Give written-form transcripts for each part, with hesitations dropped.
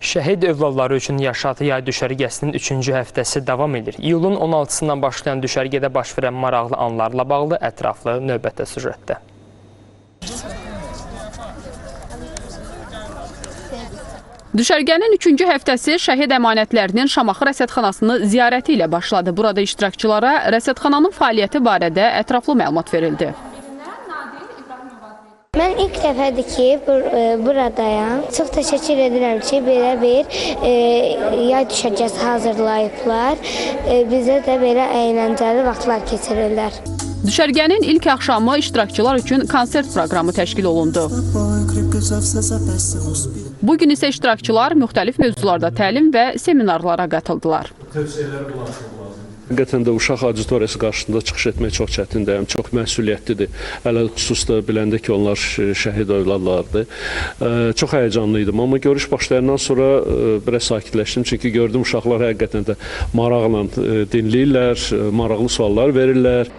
Şəhid övladları üçün Yaşad yay düşərgəsinin 3-cü həftəsi davam edir. İyulun 16-sından başlayan düşərgədə baş verən maraqlı anlarla bağlı ətraflı növbətdə süjetdə. Düşərgənin 3-cü həftəsi şəhid əmanətlərinin Şamaxı rəsədxanasını ziyarəti ilə başladı. Burada iştirakçılara rəsədxananın fəaliyyəti barədə ətraflı məlumat verildi. Mən ilk dəfədir ki, buradayam. Çox təşəkkür edirəm ki, belə bir yay düşərgəsi hazırlayıblar. Bizə də belə əyləncəli vaxtlar keçirirlər. Düşərgənin ilk axşamı iştirakçılar üçün konsert proqramı təşkil olundu. Bugün isə iştirakçılar müxtəlif mövzularda təlim və seminarlara qatıldılar. Həqiqətən də uşaq auditoriyası qarşısında çıxış etmək çox çətindir, həm çox məsuliyyətlidir. Hələ xüsusda biləndə ki, onlar şəhid övladlardır. Çox həyəcanlı idim, amma görüş başlayandan sonra biraz sakitləşdim. Çünki gördüm uşaqlar həqiqətən də maraqla dinləyirlər, maraqlı suallar verirlər.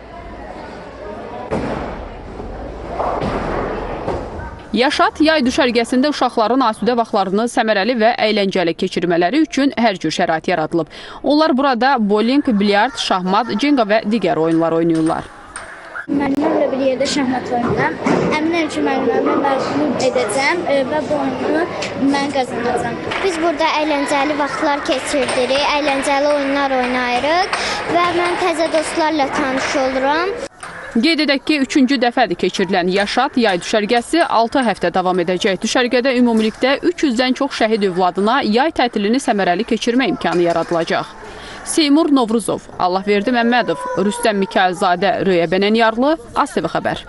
Yaşad yay düşərgəsində uşaqların asudə vaxtlarını səmərəli və əyləncəli keçirmələri üçün hər cür şərait yaradılıb. Onlar burada bowling, bilyard, şahmat, cenga və digər oyunlar oynayırlar. Müəllimlərlə bir yerdə şahmat oynayıram. Əminəm ki, müəllimlərlə məğlub edəcəm və bu oyunu mən qazanacağam. Biz burada əyləncəli vaxtlar keçirdirik, əyləncəli oyunlar oynayırıq və mən təzə dostlarla tanış oluram. Qeyd edək ki, 3-cü dəfədir keçirilən Yaşad yay düşərgəsi 6 həftə davam edəcək. Düşərgədə ümumilikdə 300-dən çox şəhid övladına yay tətilini səmərəli keçirmə imkanı yaradılacaq. Seymur Novruzov, Allahverdi Məmmədov, Rüstəm Mikayılzadə, Röya Bənənyarlı, ASTV xəbər.